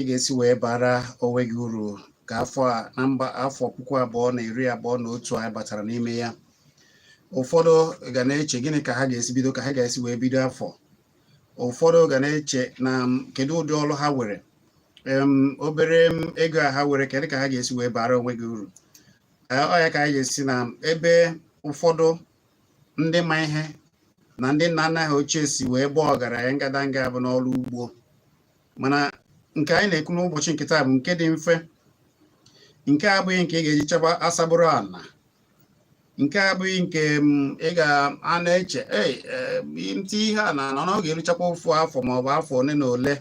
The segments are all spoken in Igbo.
Ị ga-esi wee bara onwe gị uru ka afọ a na mba afọ 2021 anyị batara n'ime ya. Ụfọdụ ga na-eche gịnị ka ha ga-esi bido, ka ha ga-esi wee bido afọ. Ụfọdụ ga na-eche na kedu ụdị ọrụ ha were, obere ego a ha were, kedu ka ha ga-esi wee bara onwe gị uru. Ọ ya ka anyị ga-esi na ebe ụfọdụ ndị ma ihe na ndị nna nna ha ochie si wee gbaa ọgaranya ngadanga bụ n'ọrụ ugbo. Mana nke anyị na-ekwu n'ụbọchị nke taa bụ nke dị mfe, nke abụghị nke ị ga-eji chaba asabụrụ ana, nke abụghị nke ị ga-a na-eche ei ntị ihe a na na ọ ga-eruchakwa ofu afọ maọbụ afọ ole na ole,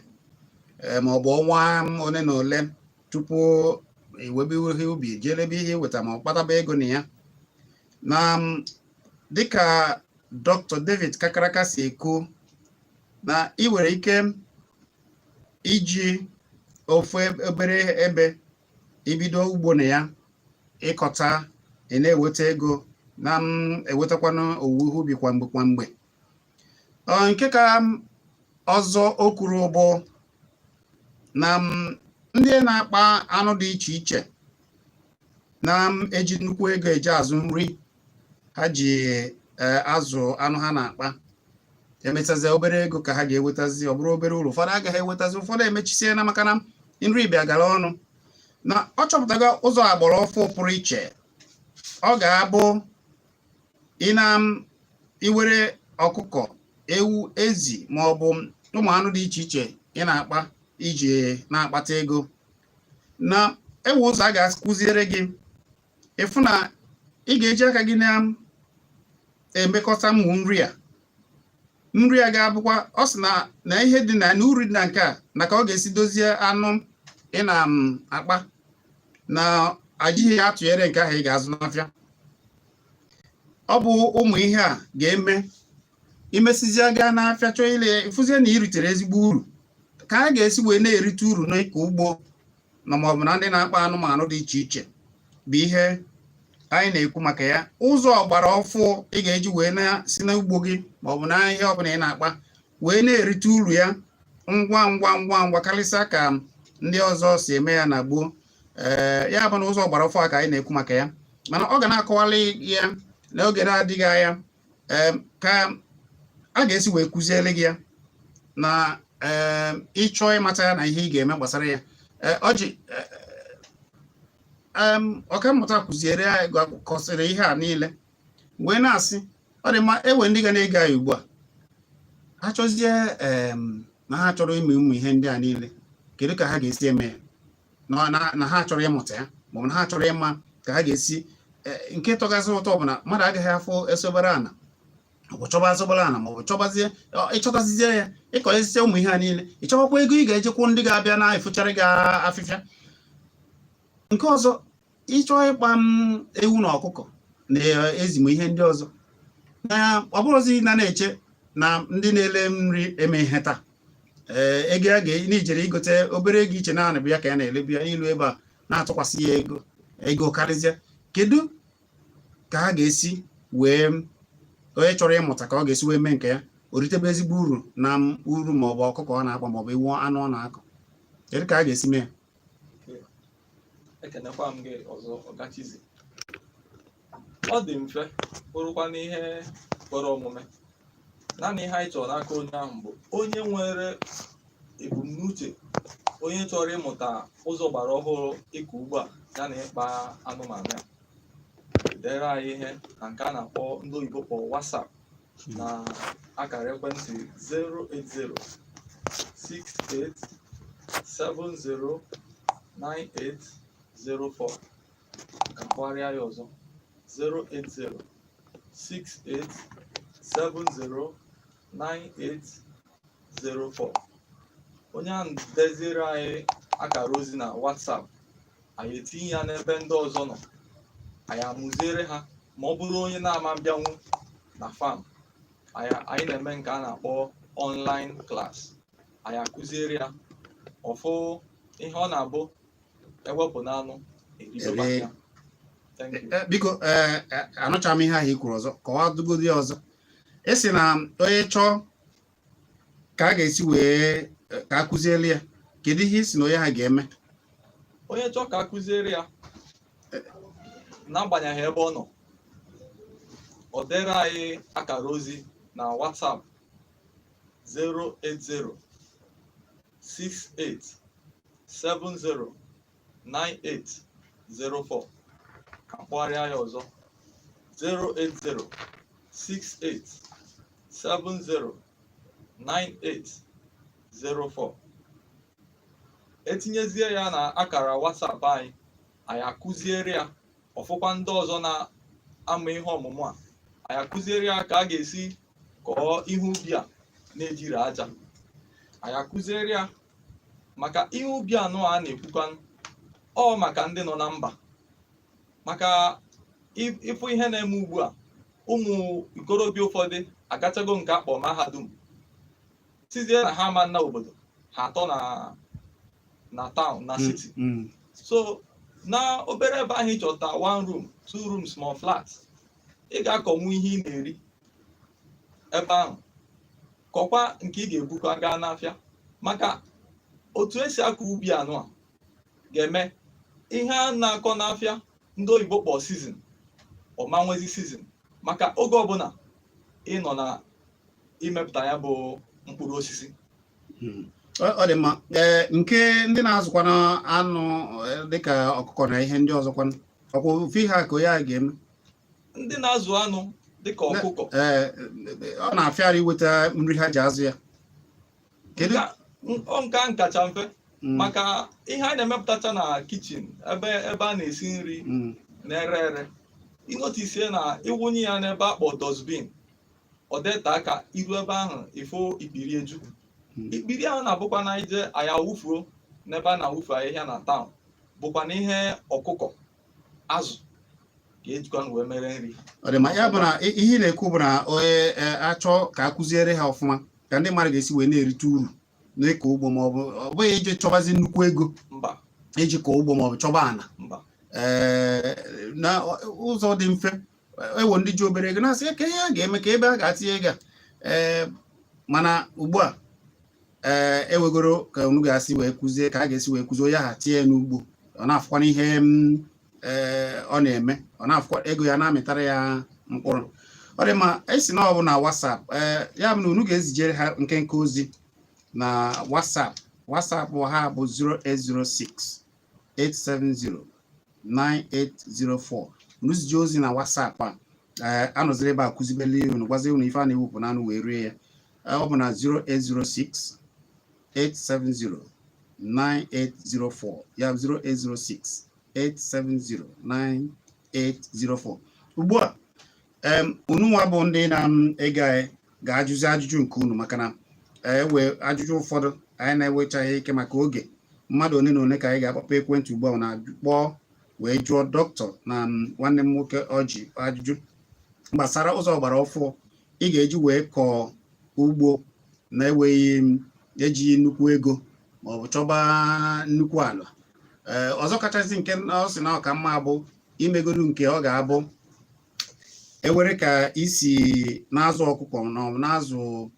maọbụ ọnwa ole na ole tupu iwebe ihe ubi, jelebe ihe iweta ma ọ kpataba ego na ya. Na dịka Dr. David Kakaraka si ekwu na ị nwere ike iji ofu obere ebe ibido ugbo na ya, ịkọta, ị na-eweta ego na m ewetakwanụ owuwe ihe ubi kwa mgbe kwa mgbe. Nke ka ọzọ o kwuru bụ na ndị na-akpa anụ dị iche iche na-eji nnukwu ego eji azụ nri ha ji azụ anụ ha na-akpa, emetazi obere ego ka ha ga-ewetazi, ọ bụrụ obere uru. Ụfọdụ agaghị ewetazi, ụfọdụ emechisie na maka na nri bịa gara ọnụ. Na ọ chọpụtago ụzọ agbara ọfụ pụrụ iche ọ ga-abụ ị na iwere ọkụkọ, ewu, ezi ma ọ bụ ụmụ anụ dị iche iche ị na-akpa iji na-akpata ego, na ewe ụzọ a ga-akụziere gị ịfụ na ị ga-eji aka gị na-emekọta ụmụ nri a. Nri a ga-abụkwa, ọ sị na ihe dị na na uru dị na nke a na ka ọ ga-esi dozie anụ ị na-akpa na ajighị ya atụnyere nke ahụ ị ga-azụ n'afịa. Ọ bụ ụmụ ihe a ga-eme imesizie gaa n'afịa chọọ ile, ịfụzie na ị ritere ezigbo uru. Ka a ga-esi wee na-erite uru n'ịkọ ugbo na maọbụ na ndị na-akpa anụmanụ dị iche iche bụ ihe anyị na-ekwu maka ya. Ụzọ ọgbara ọfụ ị ga-eji wee na-si n'ugbo gị maọbụ na ihe ọbụla ị na-akpa wee na-erite uru ya ngwa ngwa ngwa ngwa karịsịa ka ndị ọzọ si eme ya na gboo. Ee, ya bụ na ụzọ ọgbara ọfụ a ka anyị na-ekwu maka ya, mana ọ ga na-akọwali ya n'oge na-adịghị anya. Ee, ka a ga-esi wee kụziere gị ya na ee, ịchọọ ịmata ya na ihe ị ga-eme gbasara ya. Ee, ọjị ọkammụta kụziere anyị, kọsịrị ihe a niile wee na-asị ọ dị mma. Ewe ndị ga na-ege anyị ugbu a, ha chọzie na ha chọrọ ime ụmụ ihe ndị a niile, kedu ka ha ga-esi eme ya? Na ha chọrọ ịmụta ya maọbụ na ha chọrọ ịma ka ha ga-esi. Nke tọgasị ụtọ bụ na mmadụ agaghị afụ esobere ana maọbụ chọba asobere ana maọbụ chọbazie ịchọtazizie ya, ịkọnyesizie ụmụ ihe a niile, ịchọbakwa ego ị ga-ejekwu ndị ga-abịa na-efuchara gị afịfịa. Nke ọzọ, ịchọ ịkpa m ewu na ọkụkọ na ezi ma ihe ndị ọzọ, na ọ bụrụzi na na-eche na ndị na-ele nri eme ihe taa. Ee, ego a ga n'ijere igote obere ego iche naanị bụ ya ka ya na-elebu ya ilu ebe a na-atụkwasị ya ego, ego karịzịa. Kedu ka ha ga-esi wee, onye chọrọ ịmụta ka ọ ga-esi wee mee nke ya, o ritebe ezigbo uru na uru maọbụ ọkụkọ ọ na-akpa maọbụ ewu anụ ọ na-akọ, kedu ka a ga-esi mee ya? Ekenekwa m gị ọzọ, Ọgachizi. Ọ dị mfe, bụrụkwa n'ihe kwere omume. Naanị ihe anyị chọrọ n'aka onye ahụ bụ onye nwere ebumnuche, onye chọrọ ịmụta ụzọ gbara ọhụrụ ịkọ ugbo a ya na ịkpa anụmanụ ya, dere anyị ihe na nke a na-akpọ, ndị oyibo kpọrọ WhatsApp, na akara ekwentị 080 68 70 9804. Ka mkpọgharịa ya ọzọ: 080 68 70 9804. Onye ahụ deziere anyị akara ozi na WhatsApp, anyị etinye ya n'ebe ndị ọzọ nọ, anyị amụziere ha. Ma ọ bụrụ onye na-ama mbịanwu na farm anyị, na-eme nke a na-akpọ online class, anyị akụziere ya ọfụ ihe ọ na-abụ ewepụ n'anụ eribekwa Ere. ya. Thank you. Biko, ee, anụcha m ihe ahụ i kwuru ọzọ, kọwadugodi ya ọzọ. Ị sị na onye chọọ ka a ga-esi wee ka a kụziele ya. Kedu ihe ị sị na onye ha ga-eme? Onye chọọ ka a kụziere ya, n'agbanyeghị ebe ọ nọ, ọ dere anyị akara ozi na WhatsApp 080 68 70 98 04. Ka m kpọgharịa ya ọzọ: 080 68 70 98 04. Etinyezie ya na akara WhatsApp anyị, anyị akụziere ya ọfụkwa. Ndị ọzọ na-amụ ihe ọmụmụ a, anyị akụziere ya ka a ga-esi kọọ ihe ubi a na-ejiri aja. Anyị akụziere ya maka ihe ubi anụ a na-ekwukwa ọ maka ndị nọ na mba, maka ịfụ ihe na-eme ugbu a. Ụmụ ikorobịa ụfọdụ agachago nke akpọ mahadum, sizie na ha ama nna obodo ha atọ na town, na city. So na obere ebe ahụ ịchọta one room, two rooms ma flat, ị ga-akọnwu ihe ị na-eri ebe ahụ, kọkwa nke ị ga-ebukwa gaa n'afịa, maka otu esi akọ ubi anụ a ga-eme ihe a na-akọ n'afịa ndị oyibo kpọ season, ọma nwezi season, maka oge ọbụla ị nọ na imepụta ya bụ mkpụrụ osisi. Ọ dị mma. Ee, nke ndị na-azụkwana anụ, dịka ọkụkọ na ihe ndị ọzọkwanụ, ọkwa ofu ihe a ka onye a ga-eme? Ndị na-azụ anụ dịka ọkụkọ, Ee, ọ na-afịara iweta nri ha ji azụ ya. Kedu? Ọ nke a kacha mfe, maka ihe a na-emepụtacha na kitchen, ebe a na-esi nri na-ere ere, ịnotisie na ịwụnye ya n'ebe a kpọ dustbin, ọ dịte aka iru ebe ahụ, ifo ikpiri eju. Ikpiri ahụ na-abụkwa na ije anyị awụfuo n'ebe a na-awụfu ahịhịa na town, bụkwa na ihe ọkụkọ azụ ka ejikwa wee mere nri. Ọ dị mma. Ya bụ na ihe ị na-ekwu bụ na onye achọ ka a kụziere ha ọfụma ka ndị mmadụ ga-esi wee na-erite uru n'ịkọ ugbo, ma ọ bụ ọ bụghị ije chọbazi nnukwu ego Mba. iji kọọ ugbo ma ọ bụ chọba ana. Mba. Ee, na ụzọ dị mfe, ewo ndị ji obere ego na-asị ka ihe a ga-eme, ka ebe a ga-atinye ego a. Ee, mana ugbu a, ee, ewegoro ka unu ga-asị wee kụzie ka a ga-esi wee kụzie onye ahụ tinye ya n'ugbo, ọ na-afụkwa n'ihe m, ee, ọ na-eme, ọ na-afụkwa ego ya na-amịtara ya mkpụrụ. Ọ dị mma. Esi na ọ bụ na WhatsApp. Ee, ya bụ na unu ga-ezijere ha nkenke ozi na WhatsApp. WhatsApp ha bụ 0806 870 9804. Unu zije ozi na WhatsApp a, ee, anọziri ebe a kụzibeli unu, gwazie unu ife a na-ewepụ n'anụ wee rie ya. Ọ bụ na 0806 870 9804, ya bụ 0806 870 9804. Ugbu a, unu nwa bụ ndị na-ege anyị ga-ajụzi ajụjụ nke unu, maka na ewe ajụjụ ụfọdụ anyị na-enwechaghị ike maka oge. Mmadụ one na one ka anyị ga-akpọpụ ekwentị ugbu a na kpọọ wee jụọ dọkịta na nwanne m nwoke ọji ajụjụ gbasara ụzọ ọgbara ọfụụ ị ga-eji wee kọọ ugbo na-enweghị ejighị nnukwu ego ma ọ bụ chọba nnukwu ala. Ee, ọzọ kachasị nke ọ sị na ọka mma bụ imegodu nke ọ ga-abụ ewere ka isi na-azụ ọkụkọ na ọ bụ na-azụ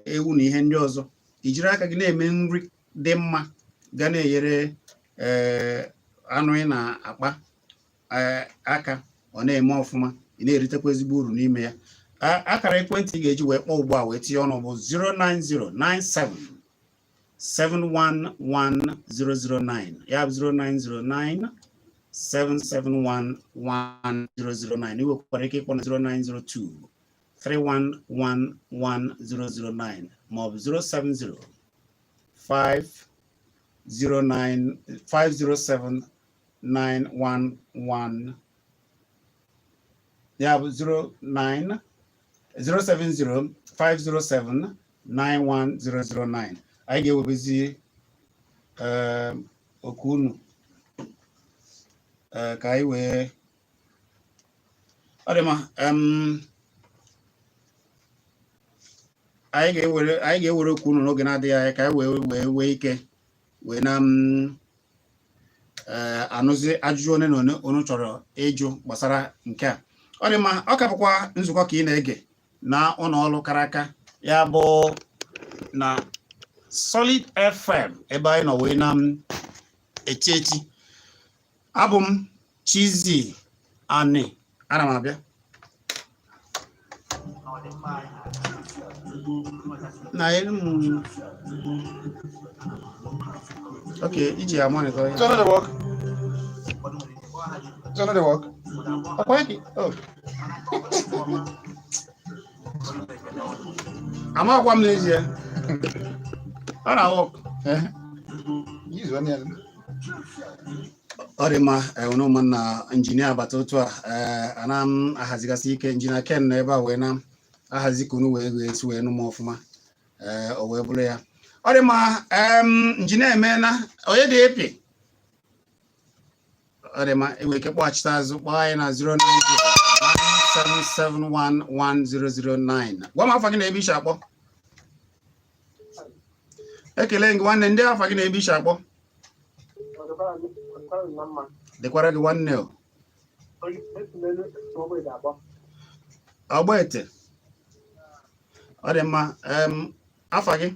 ewu na ihe ndị ọzọ, ijiri aka gị na-eme nri dị mma ga na-enyere ee anụ ị na-akpa ee aka, ọ na-eme ọfụma, ị na-eritekwa ezigbo uru n'ime ya. Akara ekwentị ị ga-eji wee kpọọ ugbu a wee tinye ọnụ bụ 09097 711009, ya bụ 0909 7711009. Ị nwekwara ike ịkpọ na 0902 3111009 maọbụ 070 509 507 911, ya bụ 09 070 507 91009. Anyị ga-ewebezi oku unu ka anyị wee ọ dị mma. Anyị ga-ewere okwu unu n'oge na-adịghị anya ka anyị wee nwee ike wee na anụzi ajụjụ one na one unu chọrọ ịjụ gbasara nke a. Ọ dị mma. Ọ ka bụkwa nzukọ ka ị na-ege na ụlọ ọrụ kara aka, ya bụ na Solid FM, ebe anyị nọ wee na m eti eti. Abụ m Chizzy Ani, ana m abịa na elu m. Ok, iji ya monitor ya. It's another work. It's another work. Ọkwa gị? Oh. Amakwa m n'ezie. Ọ na-awọk. Eh? Use one here. Ọ dị mma. Unu ụmụnna injinia abata otu a, ana m ahazigasị ike. Injinia Ken nọ ebe a wee na ahazi ka unu wee wee si wee nụ m ọfụma. O wee bụrụ ya. Ọ dị mma. Injinia emeela onye dị epi. Ọ dị mma, enwere ike kpọghachite azụ, kpọọ anyị na 09097711009. Gwa m afa gị na ebe ishi akpọ. Ekele gị, nwanne. Ndị afa gị na ebe ishi akpọ? Dịkwara gị, nwanne. O ọgba ete. Ọ dị mma. Afa gị,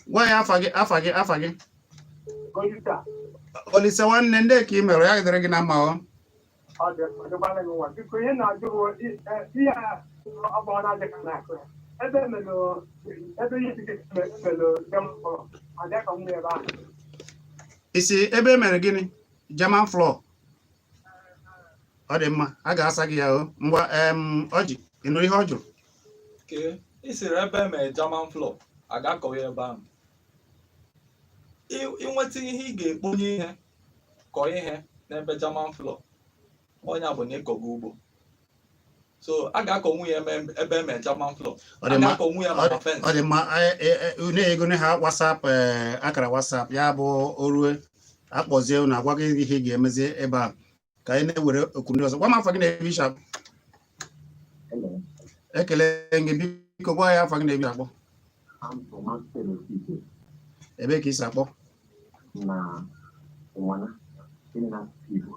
gwa ya afa gị, afa gị, afa gị. Olise, nwanne, ndị ka ị mere ya dịrị gị na mma ọ. Ọ dị, ọ dịkwala gị nwa. Biko, ihe na-ajụ bụ ihe a, ọ bụ ọ na-adị ka na-akụ ya ebe emelụ, ebe ihe dị emelụ German floor, adị ka nwunye ebe ahụ. Isi ebe e mere gịnị? German floor. Ọ dị mma, a ga-asa gị ya. O ngwa, ọjị, ị nụrụ ihe ọ jụrụ? Ke ị sịrị ebe e mere German floor, a ga-akọ ya ebe ahụ. Ịnweta ihe ị ga-ekponye ihe, kọọ ihe n'ebe German floor, onye bụ na ịkọgo ugbo. So a ga-akọnwu ya ebe e mere German floor. Ọ a dị mma. Ga-akọnwu ya maka fence. Ọ dị mma. Unu ego ha WhatsApp, akara WhatsApp ya bụ orue akpọzie unu, agwa gị ihe ị ga-emezi ebe a. Ka anyị na-ewere okwu ndị ọzọ. Gwa m afa gị na ebe ishi akpọ. Ekele gị. Biko gwa ya afa gị na ebe akpọ. Ebe ka isi akpọ? Na Ụmụna dị n'asụsụ Igbo.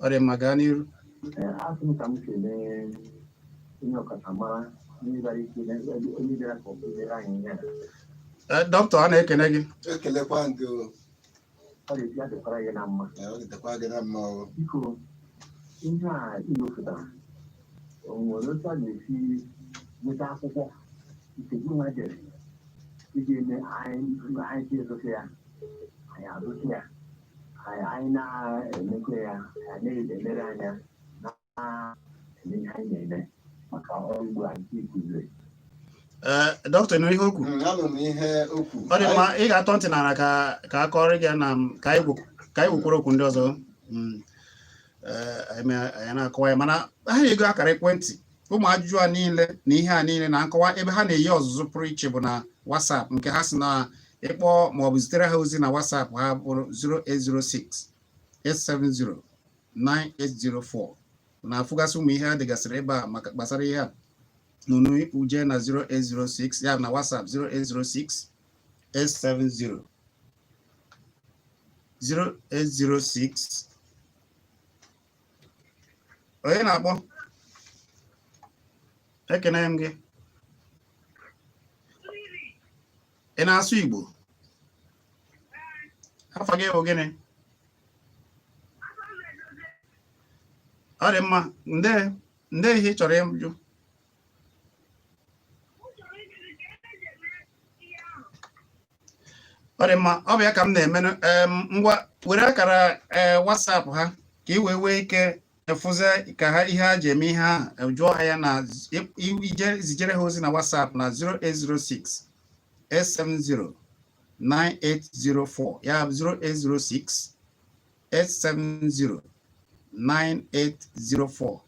Ọ dị mma, gaa n'iru. Ee, asị m ka m kelee onye ọkachamara, onye bịara ikele, onye bịara ka ọ kụziere anyị ihe a. Ee, dọkịta, a na-ekene gị. Ekelekwa gị o. Ọ dị ya dịkwara gị na mma. Ee, ọ dịkwa gị na mma o. Biko, ihe a i wepụtara, o nwere otu a ga-esi nweta akwụkwọ nke gị nwa dere iji eme anyị ji ezote ya, anyị azụta ya, anyị na-emekwa ya, anyị na-elere anya na-eme ihe anyị na-eme maka ọrụ ugbo a nke ikuziri? Ee, dọkịta, nụrụ ihe o kwuru? Anụ m ihe o kwuru. Ọ dị mma, ị ga-atọ ntị n'ala ka a kọrọ gị ya na ka anyị gwekwara okwu ndị ọzọ. Ee, anyị na-akọwa ya, mana ha na-ego akara ekwentị ụmụ ajụjụ a niile na ihe a niile na nkọwa ebe ha na-eyi ọzụzụ pụrụ iche bụ na WhatsApp nke ha si na ịkpọ maọbụ zitere ha ozi na WhatsApp ha bụrụ 0806 870 9804. Na-afụgasị ụmụ ihe a dịgasịrị ebe a maka gbasara ihe a nụnụ uje na 0806 ya na WhatsApp 0806 870 0806. Onye na-akpọ? Ekene m gị. Ị na-asụ Igbo? Afa gị bụ gịnị? Ọ dị mma. Nde nde ihe ị chọrọ ịjụ? Ọ dị mma, ọ bụ ya ka m na-eme. Ngwa, were akara ee WhatsApp ha ka ị wee nwee ike efụzie ka ha ihe ha ji eme ihe ahụ, jụọ ha ya na ije zijere ha ozi na WhatsApp na 0806 870 9804, ya bụ 0806 870 9804.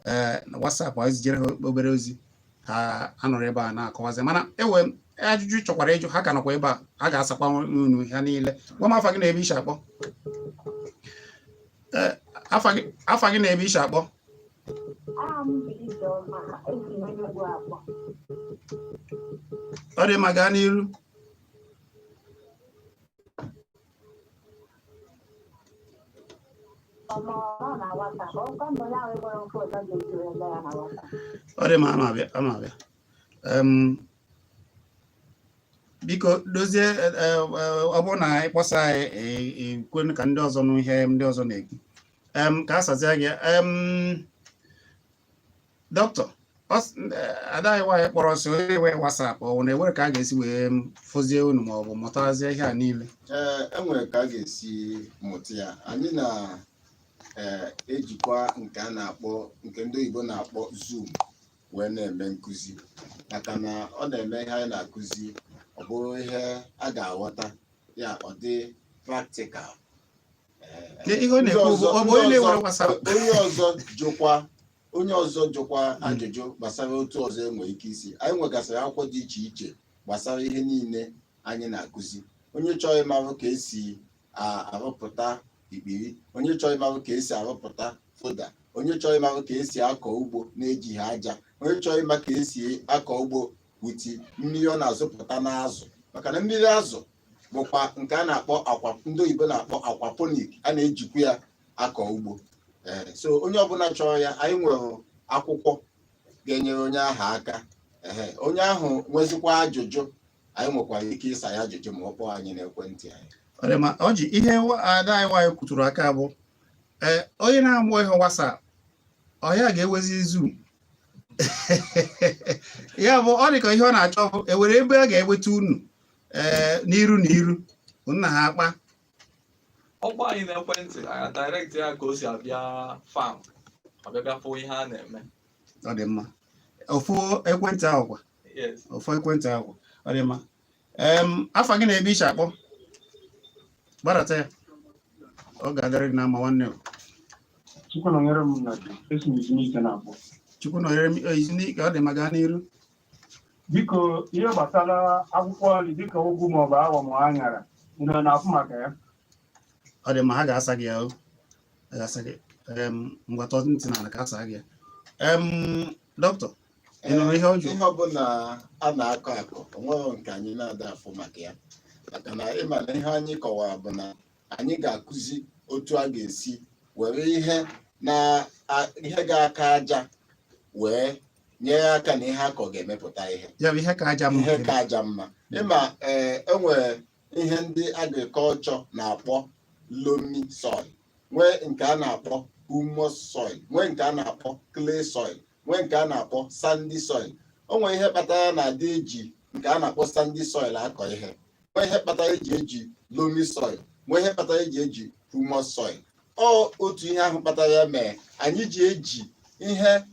Ee, na WhatsApp a zijere ha obere ozi, ha anọrọ ebe a na-akọwazi. Mana ewe ajụjụ ị chọkwara ịjụ, ha ka nọkwa ebe a, a ga-asakwa unu ha niile. Gwa m afa gị na ebe ishi akpọ. Ee, afa gị na ebe ishi akpọ. Aha m bụ Ijeọma, esi m Enugu akpọ. Ọ dị mma, gaa n'iru. Ọmọ ọ na WhatsApp, ọkwa mgbe onye ahụ nwere phone ọ ga-eji wee lee ya na WhatsApp. Ọ dị mma, ama abịa, ama abịa. Biko dozie, ọ bụrụ na ịkpọsa anyị, kwenu ka ndị ọzọ nụ ihe ndị ọzọ na-ekwu, ka a sazie gị. Dọkịta, ada anyị nwaanyị kpọrọ sị onye wee WhatsApp, ọ na ewere ka a ga-esi wee fụzie unu ma ọ bụ mụtazie ihe a niile? Ee, enwere ka a ga-esi mụta ya. Anyị na-ejikwa nke a na-akpọ, nke ndị oyibo na-akpọ Zoom, wee na-eme nkụzi, maka na ọ na-eme ihe anyị na-akụzi ọ bụrụ ihe a ga-aghọta ya, ọ dị practical. Ihe ọ na-ekwu bụ, ọ bụ onye na-ewere WhatsApp. Onye ọzọ jụkwa ajụjụ gbasara otu ọzọ enwere ike isi. Anyị nwegasịrị akwụkwọ dị iche iche gbasara ihe niile anyị na-akụzi. Onye chọrọ ịmarụ ka esi arụpụta ikpiri, onye chọrọ ịmarụ ka esi arụpụta fodder, onye chọrọ ịmarụ ka esi akọ ugbo na-ejighị aja, onye chọrọ ịma ka esi akọ ugbo with mmiri ọ na-azụpụta n'azụ, maka na mmiri azụ bụkwa nke a na-akpọ aqua, ndị oyibo na-akpọ aquaponic, a na-ejikwa ya akọ ugbo. Ee, so onye ọbụla chọrọ ya, anyị nwere akwụkwọ ga-enyere onye ahụ aka. Ee, onye ahụ nwezikwa ajụjụ, anyị nwekwara ike ịsa ya ajụjụ ma ọ kpọọ anyị n'ekwentị anyị. Ọ dị mma. Ọ ji ihe ada anyị nwaanyị kwuturu aka bụ, ee, onye na-amụ ihe WhatsApp, ọ ya ga-ewezi Zoom ya bụ, ọ dị ka ihe ọ na-achọ bụ ewere ebe a ga-eweta unu, ee, n'iru na iru nna ha akpa. Ọkpọ anyị n'ekwentị, anyị direct ya ka o si abịa farm, ọbịa bịa fụ ihe a na-eme. Ọ dị mma. Ofu ekwentị ahụ kwa? Yes. Ofu ekwentị ahụ kwa. Ọ dị mma. Afa gị na ebe ishi akpọ? Gbadata ya, ọ ga-adịrị gị na mma, nwanne m. Chukwu nọnyere m na esi m ezumike na-akpọ. Chukwu nọnyere m ezumike. Ọ dị mma, gaa n'iru. Biko, ihe gbasara akwụkwọ nri dịka ụgụ maọbụ awọ ma aṅara, unu na-afụ maka ya? Ọ dị mma, ha ga-asa gị ya o. Ha ga-asa gị. Ngwa, tọọ ntị n'ala ka asa gị ya. Dọkịta, ị nụrụ ihe ọ jụrụ? Ihe ọbụla a na-akọ akọ, onweghị nke anyị na-ada afụ maka ya, maka na ịma na ihe anyị kọwara bụ na anyị ga-akụzi otu a ga-esi were ihe na ihe ga-aka aja wee nyere aka na ihe akọ ga-emepụta ihe. Ya bụ ihe ka aja mma. Ihe ka aja mma. Ịma, ee, enwere ihe ndị agriculture na-akpọ loamy soil, nwee nke a na-akpọ humus soil, nwee nke a na-akpọ clay soil, nwee nke a na-akpọ sandy soil. O nwere ihe kpatara na adị eji nke a na-akpọ sandy soil akọ ihe, nwee ihe kpatara eji loamy soil, nwee ihe kpatara eji humus soil. Ọ otu ihe ahụ kpatara ya mee anyị ji eji ihe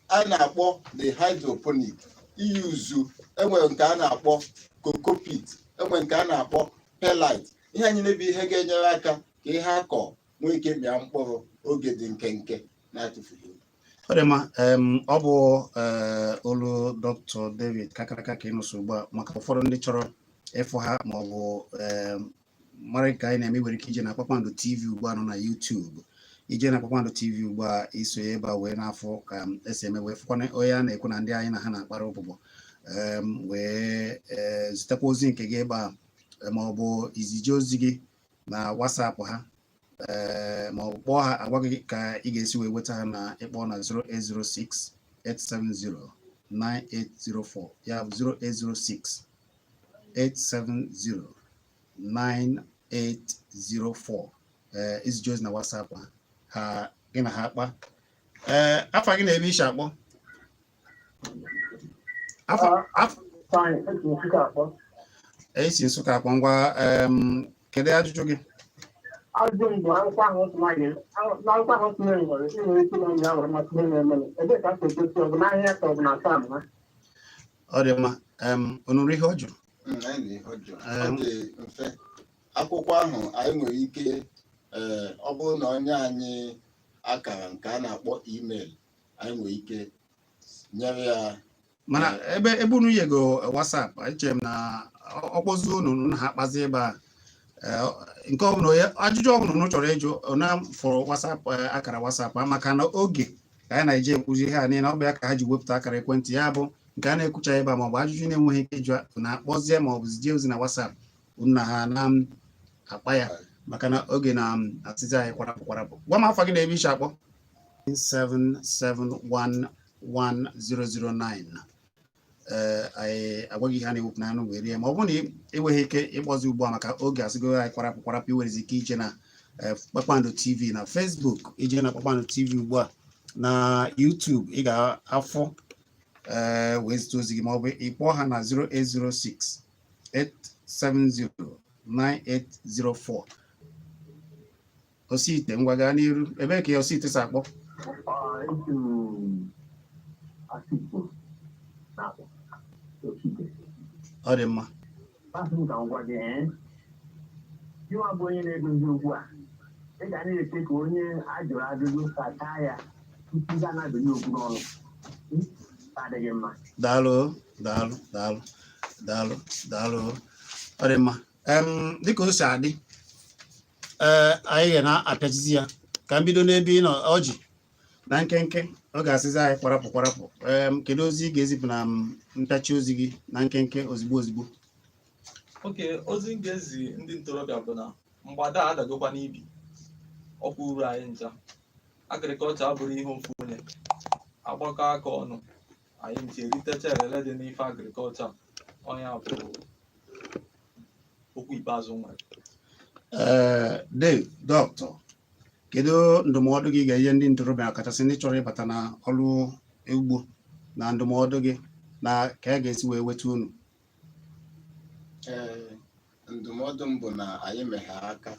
a na-akpọ the hydroponic iyuzu. Enwere nke a na-akpọ cocopeat, enwere nke a na-akpọ perlite. Ihe anyị na-ebu ihe ga-enyere aka ka ihe akọ nwee ike mịa mkpụrụ oge dị nkenke na-atụfughị oge. Ọ dị mma. Ọ bụ olu Dr. David Kakaraka ka ị nụsị ugbu a. Maka ụfọdụ ndị chọrọ ịfụ ha ma ọ bụ mara ka anyị na-eme, nwere ike ije na Kpakpando TV ugbu a nọ na YouTube. Ije na Kpakpando TV ugbu a, isonye ebe a wee n'afọ ka esi eme, wee fụkwana onye a na-ekwu na ndị anyị na ha na-akpara ụbụbọ, wee zitekwa ozi nke gị ebe a, ma ọ bụ izije ozi gị na WhatsApp ha, ee, ma ọ bụ kpọọ ha, agwa gị ka ị ga-esi wee nweta ha na ịkpọ na 0806 870 9804. Ya bụ 0806 870 9804. Ee, izije ozi na WhatsApp ha, ha gị na ha akpa. Ee, afa gị na ebe ishi akpọ? Afa? Fine, esi m Nsụka akpọ. Esi Nsụka akpọ. Ngwa, kedu ajụjụ gị? Ajụjụ m bụ akwụkwọ ahụ otu nwaanyị n'akwụkwọ ahụ otu nwaanyị nwere, ị nwere ike ịnọ ya nwere mmasị ihe na-eme, ebee ka a si egosi, ọ bụ n'ahịa ka ọ bụ na farm ha? Ọ dị mma. Unu nụrụ ihe ọ jụrụ? Anyị na ihe ọ jụrụ. Ọ dị mfe. Akwụkwọ ahụ anyị nwere ike, ee, ọ bụrụ na onye anyị akara nke a na-akpọ email, anyị nwere ike nyere ya. Mana ebe unu yego WhatsApp, eche m na ọkpọzi unu na ha akpazi ebe a. Nke ọbụla onye ajụjụ ọbụla unu chọrọ ịjụ na fụrụ WhatsApp, akara WhatsApp a, maka na oge ka anyị na-eji ekwuzi ihe a niile, ọ bụ ya ka ha ji wepụta akara ekwentị ya bụ nke a na-ekwucha ebe a, maọbụ ajụjụ na-enweghị ike ịjụ na akpọzie maọbụ zijie ozi na WhatsApp unu na ha na akpa ya, maka na oge na-atịzi anyị kwarapụ kwarapụ. Gwa m afa gị na ebe ishi akpọ. 7711009. Ee, anyị agwaghị ihe a na-ewepụ n'anụ wee rie. Ma ọ bụrụ na ị enweghị ike ịkpọzi ugbu a maka oge asịgo anyị kwarapụ kwarapụ, iwerezi ike ije na Kpakpando TV na Facebook. Ije na Kpakpando TV ugbu a na YouTube, ị ga-afụ wee zite ozi gị, ma ọ bụ ịkpọọ ha na 0806 870 9804. Osiite, ngwa, gaa n'iru. Ebee ka Osiite si akpọ? Esi m Afikpo na-akpọ, Osite. Ọ dị mma. Asị m ka m gwa gị, ee, gịnwa bụ onye na-edozi okwu a, ị ga na-eche ka onye a jụrụ ajụjụ sachaa ya tupu ị ga-anabanye okwu n'ọnụ. Adịghị mma. Daalụ, daalụ, daalụ, daalụ, daalụ. Ọ dị mma. Dịka o si adị, ee, anyị ga na-apịachizi ya. Ka m bido n'ebe ị nọ, Ọjị, na nkenke. Ọ ga-asịzi anyị kwarapụ kwarapụ. Kedu ozi ị ga-ezipụ na mpịachi ozi gị na nkenke, ozigbo ozigbo? Oke ozi m ga-ezi ndị ntorobịa bụ na mgbada a adagokwa n'ibi ọkwa uru anyị ncha. Agriculture abụrụ ihe ofu onye. Agbakọ aka ọnụ, anyị nche eritecha elele dị n'ife agriculture. Ọnya bụ okwu ikpeazụ m nwere. Ee, Dave, dọkịta, kedu ndụmọdụ gị ga-enye ndị ntorobịa, kachasị ndị chọrọ ịbata na ọrụ ugbo, na ndụmọdụ gị na ka a ga-esi wee weta unu? Ee, ndụmọdụ m bụ na anyị meghe aka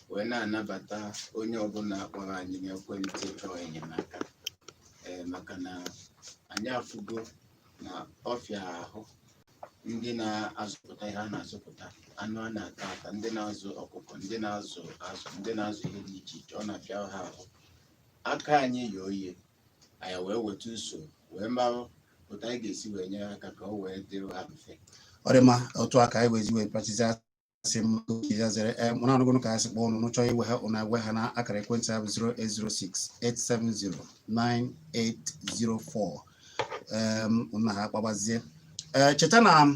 wee na-anabata onye ọbụla kpọrọ anyị n'ekwentị chọọ enyemaka, ee, maka na anyị afụgo na ọfịa ahụ ndị na-azụpụta ihe a na-azụpụta, anụ a na-ata ata, ndị na-azụ ọkụkọ, ndị na-azụ azụ, ndị na-azụ ihe dị iche iche, ọ na-afịa ha ahụ. Aka anyị yi oye, anyị wee weta usoro wee marụ otu anyị ga-esi wee nyere aka ka o wee dịrị ha mfe. Ọ dị mma. Otu a ka anyị wezi wee pịachizi. Asị m ya zere. Ee, mụ na-anụgụnụ ka anyị sị kpọọ ụnụ nụ chọọ iwe ha, ụnụ agwa ha na akara ekwentị ha bụ 0806 870 9804. Ụnụ ha akpabazie. Ee, cheta na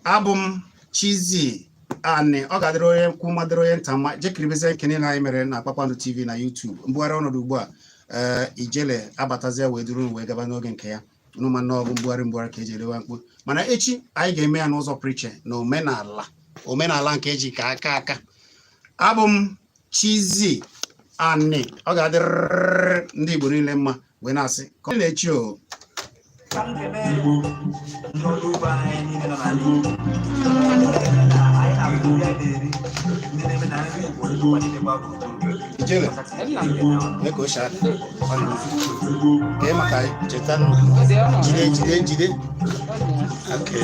abụ m Chizzy Ani. Ọ ga-adịrị onye ukwu mma, dịrị onye nta mma. Jekiribezie nke niile anyị mere na Kpakpando TV na YouTube. Mbugharị ọnọdụ ugbu a, ee, Ijele abatazie wee duru unu wee gaba n'oge nke ya. Unu ma nnọọ bụ mbugharị mbugharị ka eji elewa mkpu, mana echi anyị ga-eme ya n'ụzọ pụrụ iche na omenala, omenala nke eji ka aka aka. Abụ m Chizzy Ani. Ọ ga-adịrịrị ndị Igbo niile mma, wee na-asị ka ọ dị na-echi o. Ka m kene ndị ọrụ ugbo anyị niile nọ n'ala Igbo, ndị na-eme na anyị na-akụ nri anyị na-eri, ndị na-eme na nri Igbo ụwa niile gbaa gburugburu. Ijele. Ọkachasị ndị na mee ka o si adị. Ọ dị mfe. Kee maka cheta nna. Jide, jide, jide. Okay.